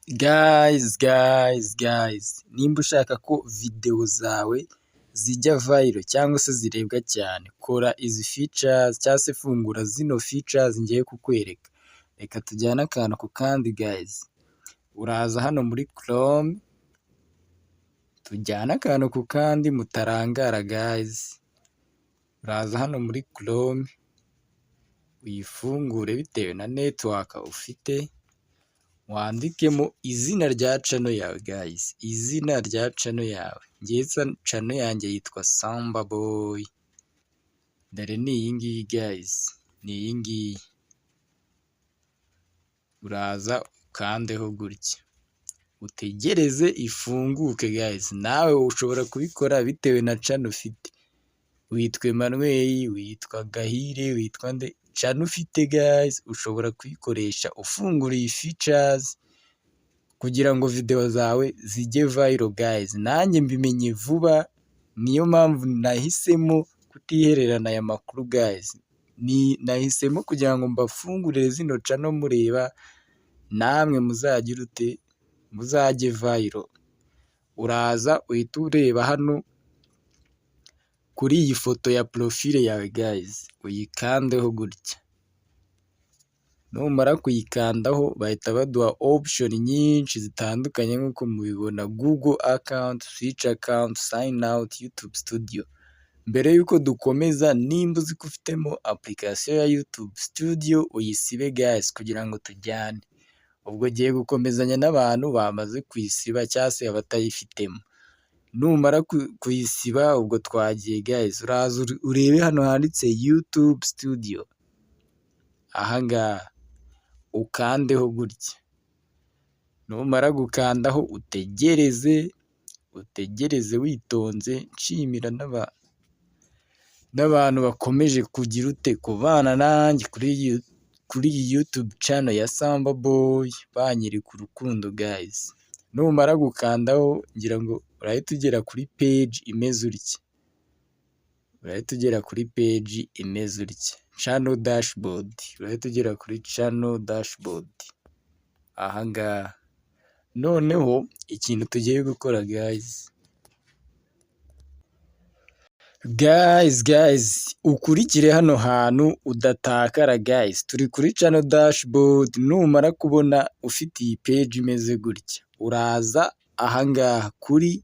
Guys, guys, guys, nimba ushaka ko videwo zawe zijya viral cyangwa se zirebwa cyane, kora izi features cyangwa se fungura zino features ngiye kukwereka. Reka tujyane akantu ku kandi, guys. Uraza hano muri Chrome, tujyane akantu ku kandi mutarangara, guys. Uraza hano muri Chrome, uyifungure bitewe na network ufite, wandikemo izina rya channel yawe, guys, izina rya channel yawe. Ngewe channel yanjye yitwa Samba Boy, dore ni iyi ngiyi, guys, ni iyi ngiyi. Uraza ukandeho gutya, utegereze ifunguke, guys. Nawe ushobora kubikora bitewe na channel ufite. Witwa Emmanuel, witwa Gahire, witwa nde, channel ufite, guys, ushobora kuyikoresha ufungura iyi features kugira ngo videwo zawe zijye viral, guys. Nanjye mbimenye vuba, niyo mpamvu nahisemo kutihererana aya makuru, guys. Nahisemo kugira ngo mbafungurire zino channel mureba, namwe muzagire ute? Muzajye viral. Uraza uhita ureba hano kuri iyi foto ya profile yawe, guys, uyikandeho gutya. Numara kuyikandaho bahita baduha option nyinshi zitandukanye nk'uko mubibona: Google account, switch account, sign out, YouTube Studio. Mbere y'uko dukomeza, nimba uzi ko ufitemo application ya YouTube Studio, uyisibe, guys, kugira ngo tujyane. Ubwo ngiye gukomezanya n'abantu bamaze kuyisiba cyangwa se abatayifitemo. Numara kuyisiba, ubwo twagiye, guys, uraza urebe hano handitse YouTube Studio, aha ngaha ukandeho gutya. Numara gukandaho utegereze, utegereze witonze. Nshimira n'abantu bakomeje kugira ute? Kubana nanjye kuri iyi YouTube channel ya Samba Boy, banyereka urukundo, guys. Numara gukandaho, ngira ngo urahita ugera kuri page imeze utya, urahita ugera kuri page imeze utya, channel dashboard, urahita ugera kuri channel dashboard aha ngaha. Noneho ikintu tugiye gukora, guys, guys, guys, ukurikire hano hantu udatakara, guys, turi kuri channel dashboard. Numara kubona ufite iyi page imeze gutya, uraza aha ngaha kuri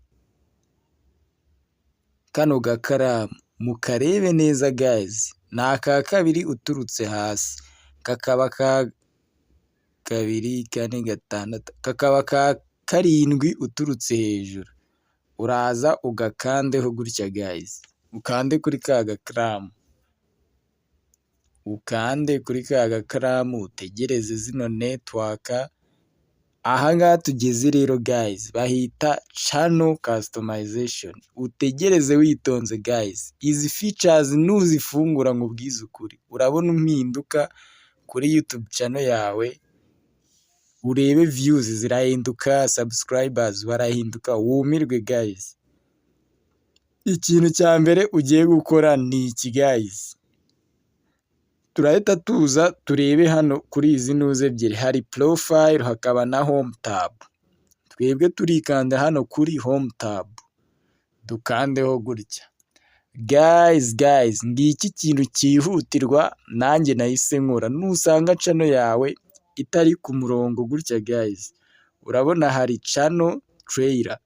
kano gakaramu, mukarebe neza, guys, ni aka kabiri uturutse hasi, kakaba aka kabiri, kane, gatandatu, kakaba aka karindwi uturutse hejuru. Uraza ugakandeho gutya, guys, ukande kuri ka gakaramu, ukande kuri ka gakaramu, utegereze zino network. Aha ngaha tugeze rero, guys, bahita channel customization. Utegereze witonze, guys, izi features nuzifungura, nkubwize ukuri, urabona impinduka kuri YouTube channel yawe, urebe views zirahinduka, subscribers barahinduka, wumirwe, guys. Ikintu cya mbere ugiye gukora ni iki, guys: turahita tuza turebe hano kuri izi ntuze ebyiri, hari profile hakaba na home tab. Twebwe turikanda hano kuri home tab, dukandeho gutya. Guys, guys, ngiki ikintu cyihutirwa nanjye nahise nkora. Nusanga channel yawe itari ku murongo gutya, guys, urabona hari channel trailer.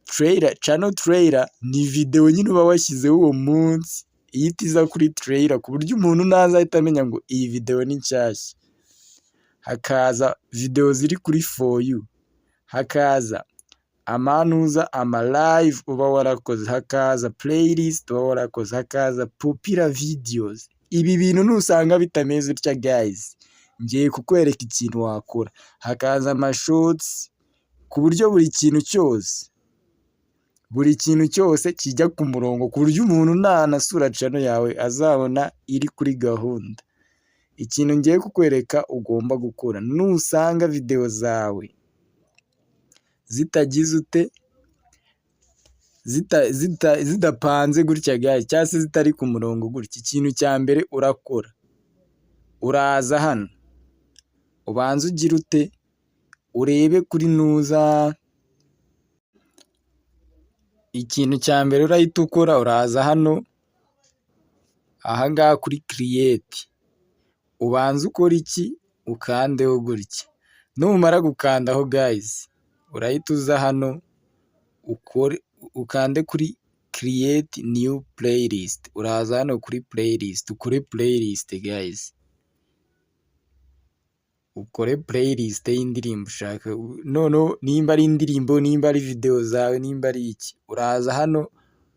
Trailer, channel trailer ni videwo nyine uba washyizeho uwo munsi, ihita iza kuri trailer ku buryo umuntu naza ahita amenya ngo iyi videwo ni nshyashya. Hakaza videwo ziri kuri For You, hakaza amanuza ama live uba warakoze, hakaza playlist uba warakoze, hakaza popular videos. Ibi bintu nusanga bitameze utya, guys, ngiye kukwereka ikintu wakora. Hakaza ama shorts, ku buryo buri kintu cyose kijya ku murongo, ku buryo umuntu nanasura channel yawe azabona iri kuri gahunda. Ikintu ngiye kukwereka ugomba gukora nusanga videwo zawe zitagize ute, zidapanze gutya, guys, cyangwa se zitari ku murongo gutya, ikintu cya mbere urakora, uraza hano ubanze ugire ute? Urebe kuri nuza. Ikintu cya mbere urahita ukora, uraza hano ahangaha kuri create, ubanze ukora iki? Ukandeho gutya. Numara gukandaho guys, urahita uza hano ukore, ukande kuri create new playlist. Uraza hano kuri playlist, ukore playlist guys, ukore playlist y'indirimbo ushaka. Noneho nimba ari indirimbo, nimba ari videwo zawe, nimba ari iki, uraza hano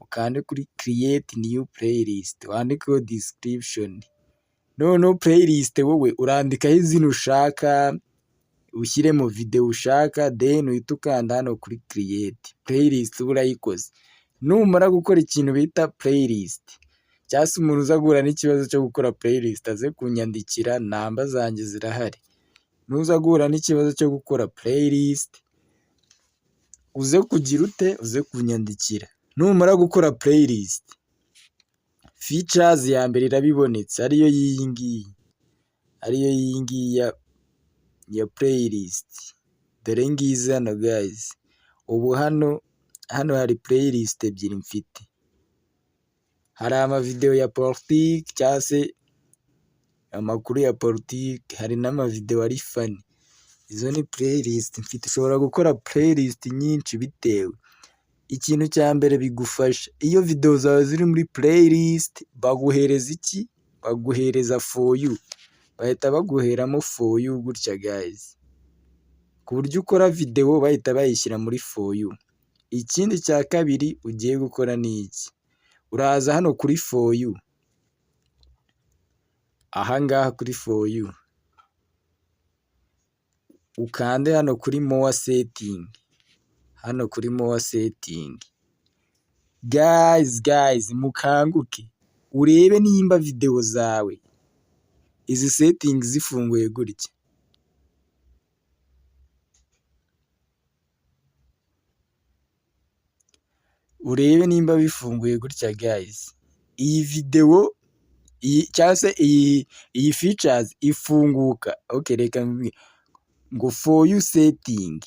ukande kuri create new playlist, wandikeho description. Noneho playlist wowe urandikaho izina ushaka, ushyiremo videwo ushaka, then uhite ukanda hano kuri create playlist, uba urayikoze. Numara gukora ikintu bita playlist, cyangwa se umuntu uza guhura n'ikibazo cyo gukora playlist aze kunyandikira, namba zanjye zirahari. Nuza guhura n'ikibazo cyo gukora playlist, uze kugira ute? Uze kunyandikira. Numara gukora playlist, features ya mbere iraba ibonetse, ariyo y'iyi ngiyi, ariyo y'iyi ngiyi ya playlist. Dore ngizi hano guys. Ubu hano hari playlist ebyiri mfite. Hari amavidewo ya politiki cyangwa se amakuru ya politiki, hari n'amavidewo ari funny. Izo ni playlist mfite. Ushobora gukora playlist nyinshi bitewe. Ikintu cya mbere bigufasha, iyo videwo zawe ziri muri playlist baguhereza iki? Baguhereza For You. Bahita baguheramo For You gutya guys, ku buryo ukora videwo bahita bayishyira muri For You. Ikindi cya kabiri ugiye gukora ni iki? Uraza hano kuri For You, aha ngaha kuri For You, ukande hano kuri more setting, hano kuri more setting. Guys, guys, mukanguke, urebe nimba videwo zawe izi setting zifunguye gutya. Urebe nimba bifunguye gutya guys. Iyi videwo cyangwa se iyi features ifunguka, okay, reka ngo For You setting.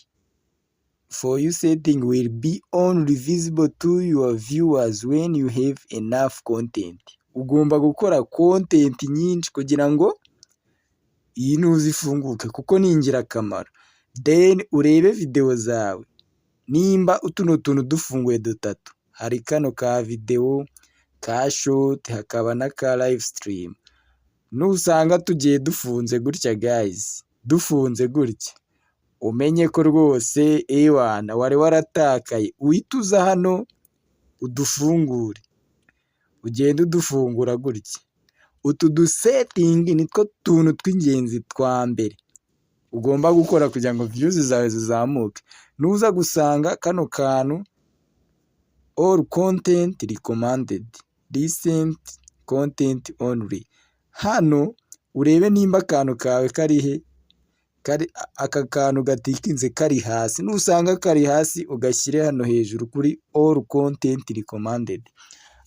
For You setting will be only visible to your viewers when you have enough content. Ugomba gukora content nyinshi kugira ngo iyi ntuza ifunguke, kuko ni ingirakamaro. Then urebe videwo zawe nimba tuno tuntu dufunguye dutatu. Hari kano ka videwo, ka short, hakaba n'aka live stream. Nusanga tugiye dufunze gutya guys, dufunze gutya, umenye ko rwose ewana wari waratakaye, uhite uza hano udufungure, ugende udufungura gutya. Utu dusetting nitwo tuntu tw'ingenzi twa mbere ugomba gukora kugira ngo views zawe zizamuke. Nuza gusanga kano kantu all content recommended, recent content only, hano urebe nimba akantu kawe kari he, aka kantu gatikinze kari hasi. Nusanga kari hasi, ugashyire hano hejuru kuri all content recommended.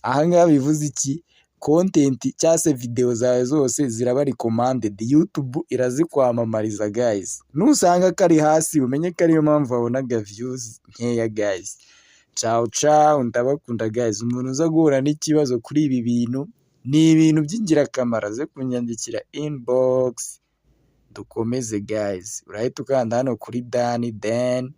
Aha ngaha bivuze iki? Content cyangwa se videwo zawe zose ziraba recommended, YouTube irazikwamamariza guys. Nusanga kari hasi, umenye ko ariyo mpamvu wabonaga views nkeya guys. Cawu cawu, ndabakunda guys. Umuntu uza guhura n'ikibazo kuri ibi bintu, ni ibintu by'ingirakamaro, aze kunyandikira inbox dukomeze guys. Urahita ukanda hano kuri done, then